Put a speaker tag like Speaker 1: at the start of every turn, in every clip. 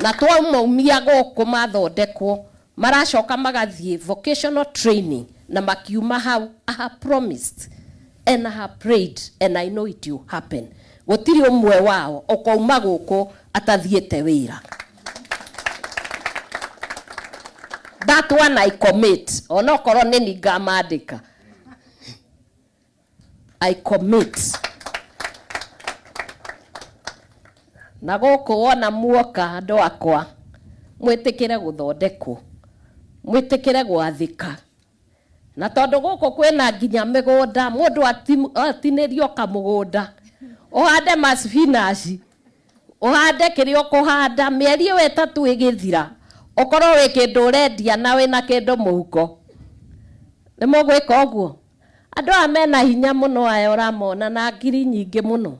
Speaker 1: Na twamaumia gũkũ mathondekwo, maracoka magathiĩ vocational training na makiuma hau, I have promised and I have prayed and I know it will happen. Gũtirĩ ũmwe wao ũkauma gũkũ atathiĩte wĩra. That one I commit. Onokorwo nĩ ni ngamandĩka. I commit. Na gũkũ wona muoka andũ akwa, mwĩtĩkĩre gũthondekwo, mwĩtĩkĩre gwathĩka. Na tondũ gũkũ kwĩna nginya mĩgũnda, mũndũ atinĩrio kamũgũnda, ũhande ma spinach, ũhande kĩrĩa ũkũhanda, mĩeri ĩyo ĩtatũ ĩgĩthira, ũkorwo wĩ kĩndũ ũrendia na wĩna kĩndũ mũhuko. Nĩ mũgwĩka ũguo? Andũ aya mena hinya mũno aya ũramona na ngiri nyingĩ mũno.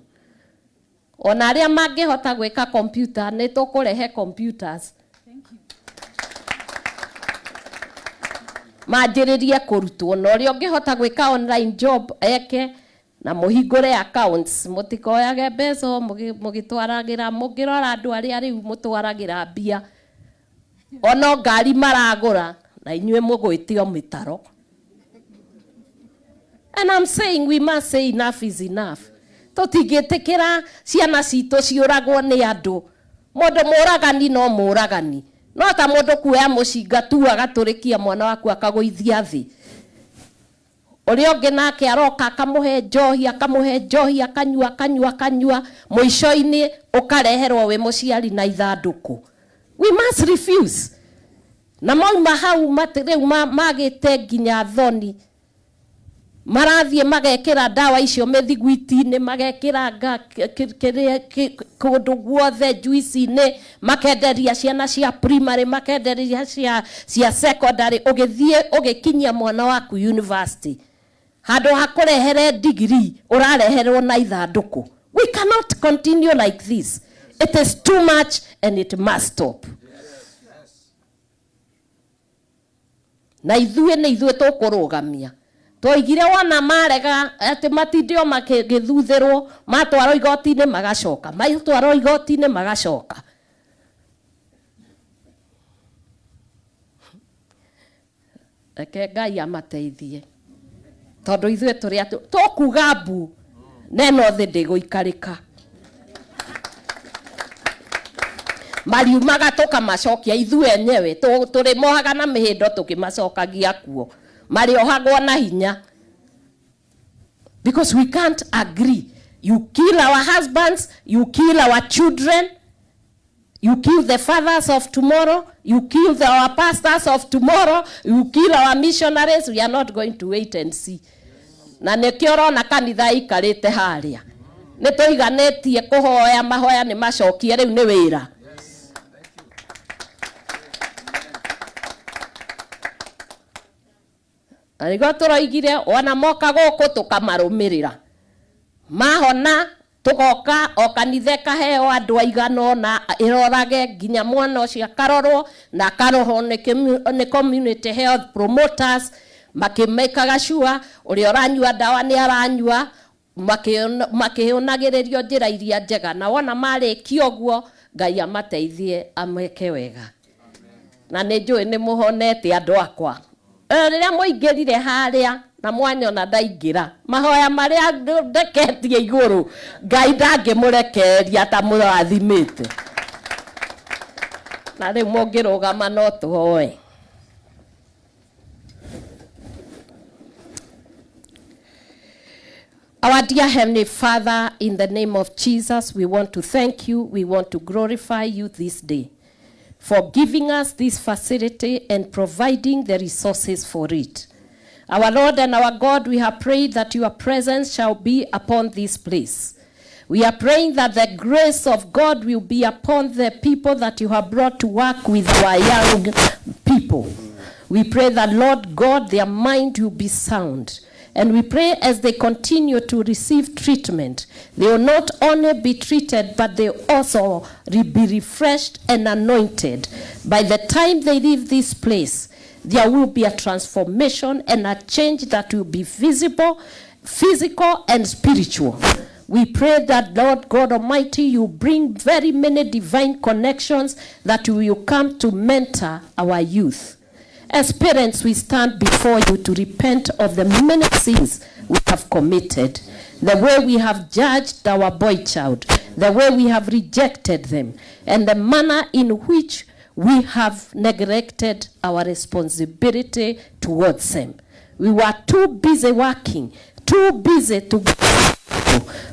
Speaker 1: Ona arĩa mangĩhota gwĩka computer, nĩ tũkũrehe computers. Manjĩrĩrie kũrutwo, na ũrĩa ũngĩhota gwĩka online job eke, na mũhingũre accounts, mũtikoyage mbeca o mũgĩtwaragĩra, mũngĩrora andũ arĩa rĩu mũtwaragĩra mbia, ono ngari maragũra, na inyuĩ mũgwĩtio mĩtaro. And I'm saying we must say enough is enough. Tũtingĩtĩkĩra ciana citũ ciũragwo nĩ andũ. Mũndũ mũragani no mũragani. No ta mũndũ kuoya mũcinga tu agatũrĩkia mwana waku akagũithia thĩ. Ũrĩa ũngĩ nake aroka akamũhe njohi, akamũhe njohi, akanyua, akanyua, akanyua. Mũico-inĩ ũkareherwo wĩ mũciari na ithandũkũ. We must refuse. Na mauma hau rĩu magĩte nginya thoni. Marathiĩ magekĩra ndawa icio mĩthiguiti-inĩ, magekĩra kũndũ guothe juice-inĩ, makenderia ciana cia primary, makenderia cia secondary, ũgĩthiĩ ũgĩkinyia mwana waku university. Handũ ha kũrehere degree, ũrareherwo na ithandũkũ. We cannot continue like this. It is too much and it must stop. Na ithuĩ nĩ ithuĩ tũkũrũgamia. Twoigire wona marega atĩ matinde o makĩthuthĩrwo, matwarwo igoti-inĩ magacoka, matwarwo igoti-inĩ magacoka. Reke Ngai amateithie. Tondũ ithuĩ tũrĩ atũ, tũkuga mbu, na ĩno thĩ ndĩgũikarĩka. Mariumaga tũkamacokia ithuĩ enyewe, tũrĩmohaga na mĩhĩndo tũkĩmacokagia kuo. Marĩohagwo na hinya. Because we can't agree. You kill our husbands, you kill our children, you kill the fathers of tomorrow, you kill our pastors of tomorrow, you kill our missionaries. We are not going to wait and see. Na nĩkĩo ũrona kanitha ĩikarĩte harĩa. Nĩ tũiganĩtie kũhoya, mahoya nĩ macokie, rĩu nĩ wĩra. Na nĩguo tũroigire, ona moka gũkũ tũkamarũmĩrĩra. Mahona, tũgoka o kanitha ĩkaheo andũ aigana ũna, ĩrorage nginya mwana ũcio akarorwo, na akarorwo nĩ community health promoters, makĩmekaga sure ũrĩa ũranyua ndawa nĩ aranyua, makĩonagĩrĩrio njĩra iria njega. Na wona marĩkia ũguo, Ngai amateithie ameke wega. Na nĩ njũĩ nĩ mũhonete andũ akwa. Rĩrĩa mũingĩrire harĩa na mwanyona ndaingĩra, mahoya marĩa ndeketie igũrũ, Ngai ndangĩmũrekereria ta mũrathimĩte. Na rĩu mũngĩrũgama no tũhoe. Our dear Heavenly Father, in the name of Jesus, we want to thank you, we want to glorify you this day for giving us this facility and providing the resources for it. Our Lord and our God, we have prayed that your presence shall be upon this place. We are praying that the grace of God will be upon the people that you have brought to work with our young people. We pray that, Lord God, their mind will be sound. And we pray as they continue to receive treatment, they will not only be treated, but they also be refreshed and anointed. By the time they leave this place, there will be a transformation and a change that will be visible, physical and spiritual. We pray that, Lord God Almighty, you bring very many divine connections that will come to mentor our youth. As parents, we stand before you to repent of the many sins we have committed, the way we have judged our boy child, the way we have rejected them, and the manner in which we have neglected our responsibility towards them. We were too busy working, too busy to.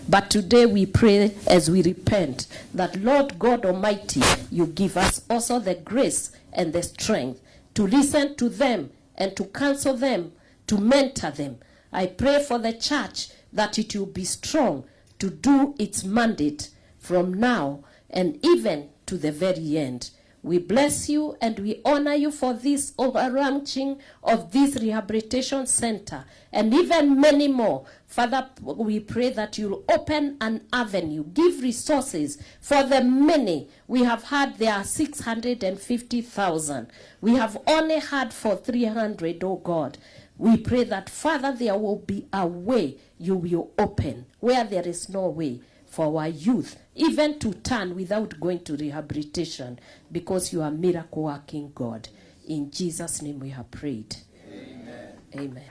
Speaker 1: But today we pray as we repent that, Lord God Almighty, you give us also the grace and the strength to listen to them and to counsel them, to mentor them. I pray for the church that it will be strong to do its mandate from now and even to the very end. We bless you and we honor you for this overlaunching of this rehabilitation center and even many more. Father, we pray that you'll open an avenue, give resources for the many. We have had there are 650,000. We have only had for 300, oh God. We pray that, Father, there will be a way you will open where there is no way for our youth, even to turn without going to rehabilitation, because you are miracle working God. In Jesus' name we have prayed. Amen. Amen.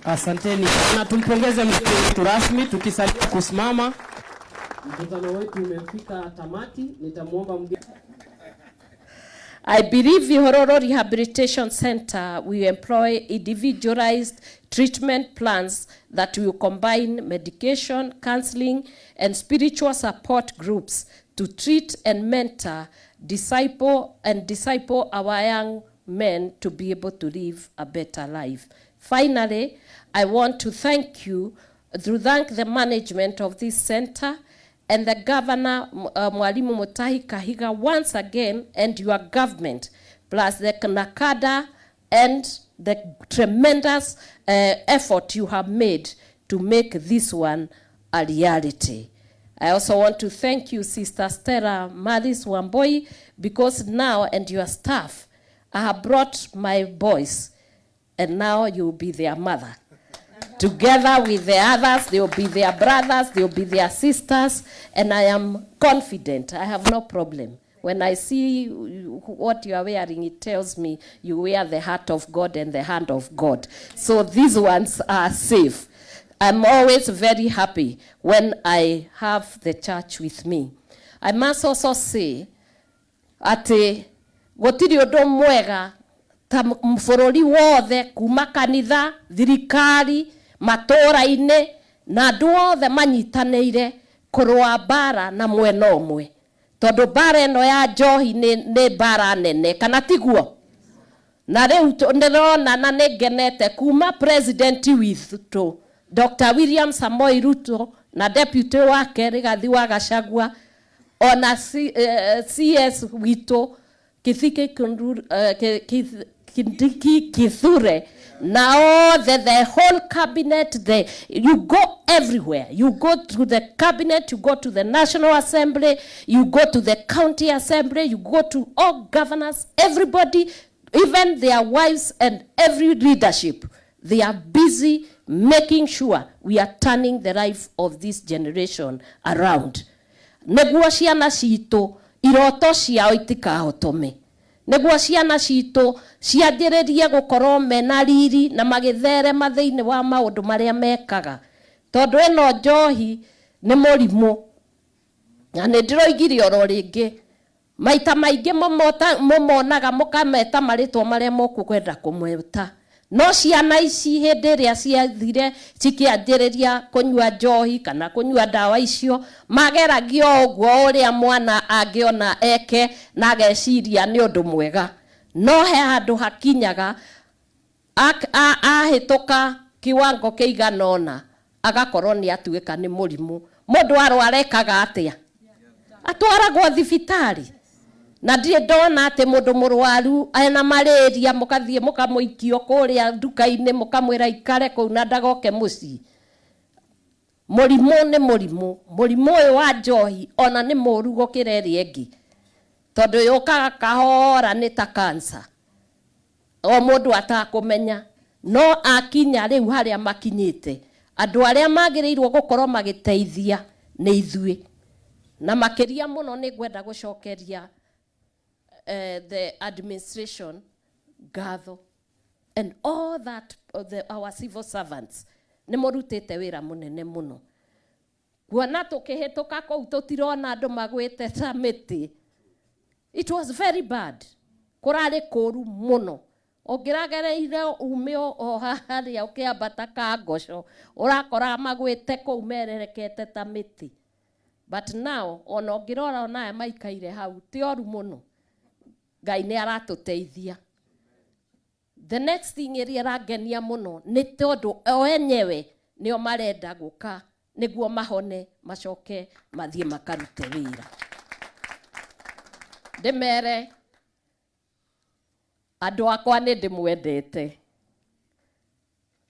Speaker 2: Asanteni na tumpongeze mgeni wetu rasmi tukisalia kusimama.
Speaker 3: Mkutano wetu umefika tamati. Nitamwomba mgeni
Speaker 1: I believe Ihororo Rehabilitation Center will employ individualized treatment plans that will combine medication, counseling, and spiritual support groups to treat and mentor, disciple, and disciple our young men to be able to live a better life. Finally, I want to thank you, to thank the management of this center and the governor, Mwalimu Mutahi Kahiga, once again, and your government, plus the NACADA and the tremendous effort you have made to make this one a reality. I also want to thank you, Sister Stella Maris Wamboi, because now, and your staff, I have brought my boys, and now you'll be their mother. Together with the others, they will be their brothers, they will be their sisters, and I am confident. I have no problem. When I see what you are wearing, it tells me you wear the heart of God and the hand of God. So these ones are safe. I'm always very happy when I have the church with me. I must also say, atĩ gũtirĩ ũndũ mwega ta bũrũri wothe, kuma kanitha, thirikari, matũũra-inĩ na andũ othe manyitanĩire kũrũa mbara na mwena ũmwe, tondũ mbara ĩno ya njohi nĩ mbara nene, kana tiguo? Na rĩu ndĩrona na nĩ ngenete kuma president witũ Dr. William Samoei Ruto na deputy wake Rigathi wa Gachagua, ona CS witũ Kithiki Kindiki Kithure na othe, the whole cabinet, you go everywhere. You go to the cabinet, you go to the National Assembly, you go to the county assembly, you go to all governors, everybody, even their wives and every leadership. They are busy making sure we are turning the life of this generation around, nĩguo ciana citũ iroto ciao itikahotome, nĩguo ciana citũ cianjĩrĩrie gũkorwo mena riri na magĩtherema thĩinĩ wa maũndũ marĩa mekaga, tondũ ĩno njohi nĩ mũrimũ. Na nĩ ndĩroigire oro rĩngĩ, maita maingĩ mũmonaga mũkameta marĩtwa marĩa mũkwenda kũmeta, no ciana ici hĩndĩ ĩrĩa ciathire cikĩanjĩrĩria kũnyua njohi kana kũnyua ndawa icio, mageragio ũguo ũrĩa mwana angĩona eke na ageciria nĩ ũndũ mwega, no he handũ hakinyaga ahĩtũka kiwango kĩigana ũna, agakorwo nĩ atuĩka nĩ mũrimũ. Mũndũ arwara ekaga atĩa? Atwaragwo thibitarĩ. Na ndirĩ ndona atĩ mũndũ mũrwaru ena malaria mũkathiĩ mũkamũikio kũrĩa nduka-inĩ, mũkamwĩra ikare kũu na ndagoke mũciĩ. Mũrimũ nĩ mũrimũ. Mũrimũ ũyũ wa njohi ona nĩ mũru gũkĩra ĩrĩa ĩngĩ, tondũ yũkaga kahora, nĩ ta cancer o mũndũ atakũmenya, no akinya rĩu harĩa makinyĩte. Andũ arĩa magĩrĩirwo gũkorwo magĩteithia nĩ ithuĩ. Na makĩria mũno nĩ ngwenda gũcokeria the administration ngatho and all that our civil servants nĩ mũrutĩte wĩra mũnene mũno. Kuona tũkĩhĩtũka kũu tũtirona andũ magwĩte ta mĩtĩ. It was very bad. Kũrarĩ kũru mũno. Ũngĩragereire ume o harĩa ũkĩambata Kangoco, ũrakora magwĩte kũu mererekete ta mĩtĩ. But now, ona ũngĩrora ona aya maikaire hau, ti oru mũno. Ngai nĩ aratũteithia. The next thing ĩrĩa ĩrangenia mũno nĩ tondũ o enyewe nĩo marenda gũka nĩguo mahone macoke mathiĩ makarute wĩra. Ndĩmere andũ akwa nĩ ndĩmwendete.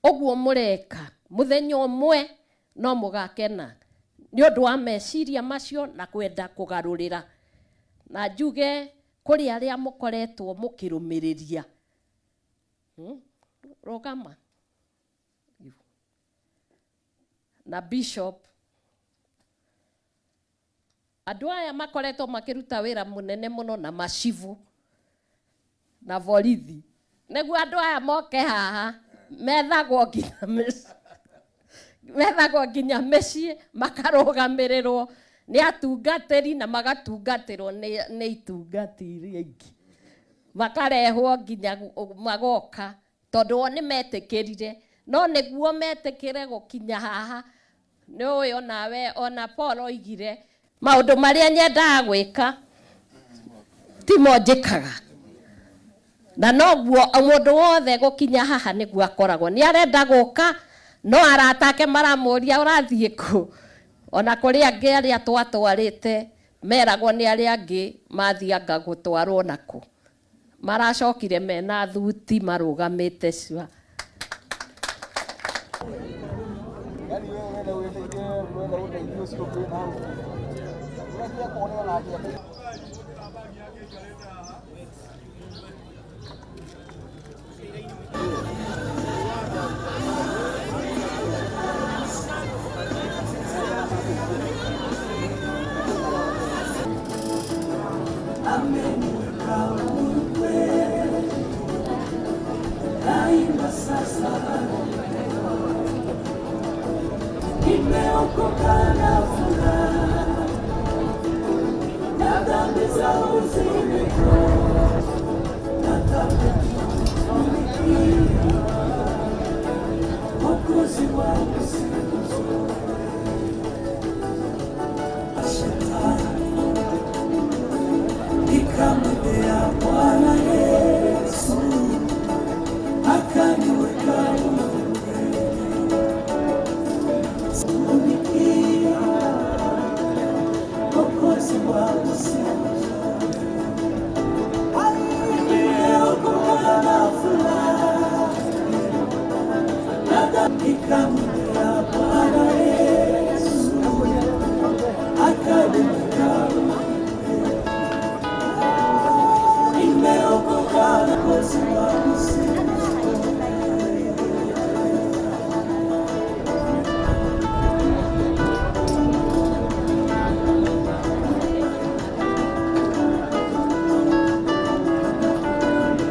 Speaker 1: Ũguo mũreka mũthenya ũmwe no mũgakena nĩ ũndũ wa meciria macio na kwenda kũgarũrĩra. Na njuge kũrĩ arĩa mũkoretwo mũkĩrũmĩrĩria. Rũgama. Na bishop andũ aya makoretwo makĩruta wĩra mũnene mũno na macibu na borithi nĩguo andũ aya moke haha methagwo nginya mĩciĩ, methagwo nginya mĩciĩ makarũgamĩrĩrwo nĩ atungatĩri na magatungatĩrwo nĩ itungati iria ingĩ, makarehwo nginya magoka tondũ o nĩ metĩkĩrire. No nĩguo metĩkĩre gũkinya haha nĩ ũĩ onawe ona Paul oigire maũndũ marĩa nyendaga gwĩka timo njĩkaga. Na noguo mũndũ wothe gũkinya haha nĩguo akoragwo nĩ arenda gũka no arata ake maramũria ũrathiĩ kũ. Ona kũrĩ angĩ arĩa twatwarĩte meragwo nĩ arĩa angĩ mathianga gũtwarwo nakũ, maracokire mena thuti marũgamĩte cua.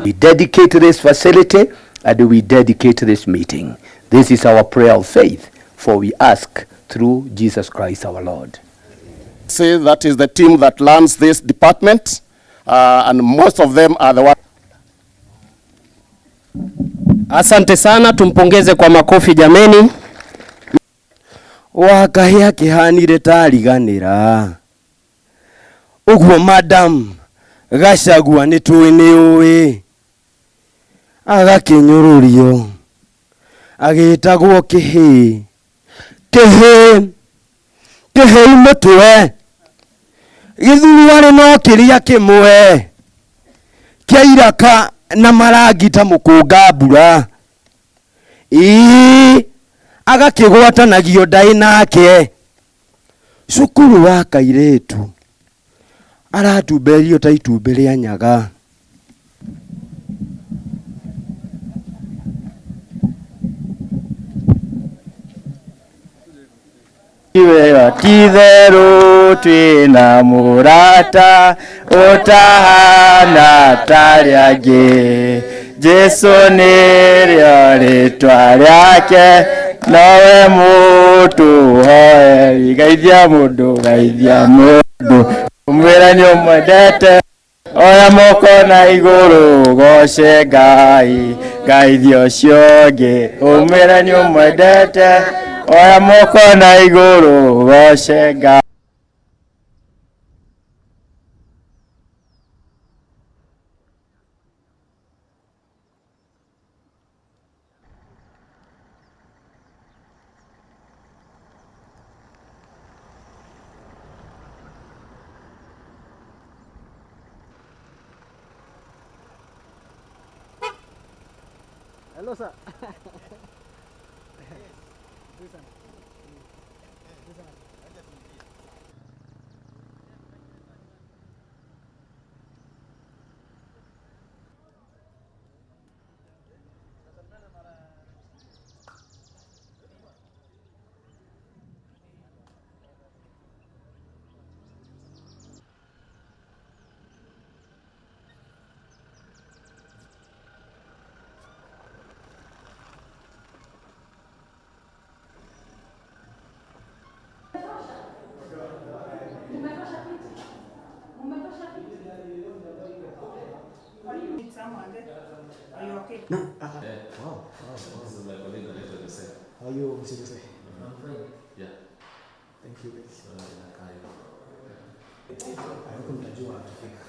Speaker 4: We dedicate this facility and we dedicate this meeting. This is our prayer of faith, for we ask through Jesus Christ our Lord.
Speaker 5: Say that is the team that runs this department, and most of them are the ones.
Speaker 2: Asante sana, tumpongeze kwa makofi jameni.
Speaker 6: Wakahĩa kĩhanire tariganĩra. Ũguo madam Gachagua nĩ tũĩ nĩ ũĩ. Agakĩnyũrũrio agĩtagwo kĩhĩ. Kĩhĩ, kĩhĩ mũtwe. Gĩthurarĩ no kĩrĩa kĩmwe kĩa iraka na marangi ta mũkũnga mbura. Ĩĩ, agakĩgwatanagio ndaĩ nake. Cukuru wa kairĩtu aratumberio ta itumbĩ rĩa nyaga. Ti-itherũ twĩna mũrata ũtahana tarĩa angĩ. Jesu nĩrĩo rĩtwa rĩake, nowe mũtũhoeri. Geithia mũndũ, geithia mũndũ, ũmwĩre nĩ ũmwendete. Oya moko na igũrũ goce Ngai, geithia ũcio ũngĩ, ũmwĩre nĩ ũmwendete. Oya moko na igũrũ goce Ngai.
Speaker 7: Hello, sir.
Speaker 8: This is my colleague anaitwa Jose.
Speaker 7: How are you, Mr. Jose?
Speaker 8: I'm fine. Yeah.
Speaker 7: Thank you.
Speaker 8: So inakaa hivyo.
Speaker 7: I hope mtajua akifika.